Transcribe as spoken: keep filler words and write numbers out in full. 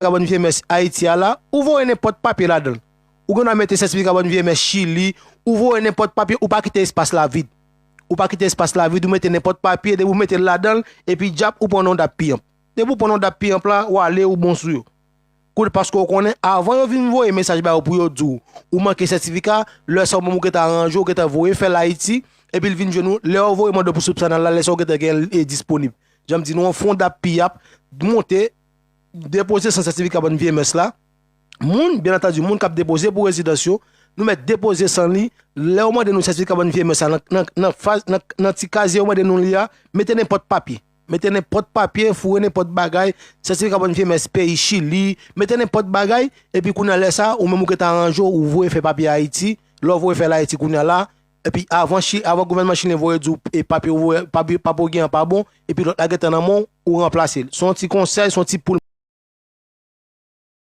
sètifika bòn vye mès Ayiti a la, ou voye nenpòt papye ladan l. Ou gen dwa mete sètifika bòn vye mès Chili, ou voye nenpòt papye, ou pa kite espas la vid. Ou pa kite espas la vid, ou mete nenpòt papye, depi ou mete l ladan l, epi djap ou pran non dap piyanp. Depi ou pran non dap piyanp la, ou ale, ou bon sou yo. Kout paske ou konnen, avan yo vin voye mesaj ba ou pou yo di w, ou manke sètifika, lè sa ou menm ou gentan aranje, ou gentan voye fè l Ayiti, epi l vin jwenn ou, lè yo voye mande pou soupsanal la, lè sa ou gentan gen l e disponib. Jan m di nou, yon fon dap piyap, monte, depoze san sètifika bòn vye mès la. Moun, byen antandi, moun k ap depoze pou rezidans yo, nou mèt depoze san li. Lè yo mande nou sètifika bòn vye mès la, nan, nan, nan, faz, nan, nan ti kazye yo mande nou li a, mete nenpòt papye. Mete nenpòt papye, foure nenpòt bagay, sètifika bòn vye mès peyi Chili, mete nenpòt bagay, epi kounye a lè sa, ou menm ou gentan aranje w, ou voye fè papye Ayiti, lè w voye fè l Ayiti kounye a la, epi avan, chi, avan gouvènman chilyen voye di w e papye ou voye, papye, papye w gen an pa bon, epi lòt la gentan nan men w, ou ranplase l. Se yon ti konsèy, se yon ti poul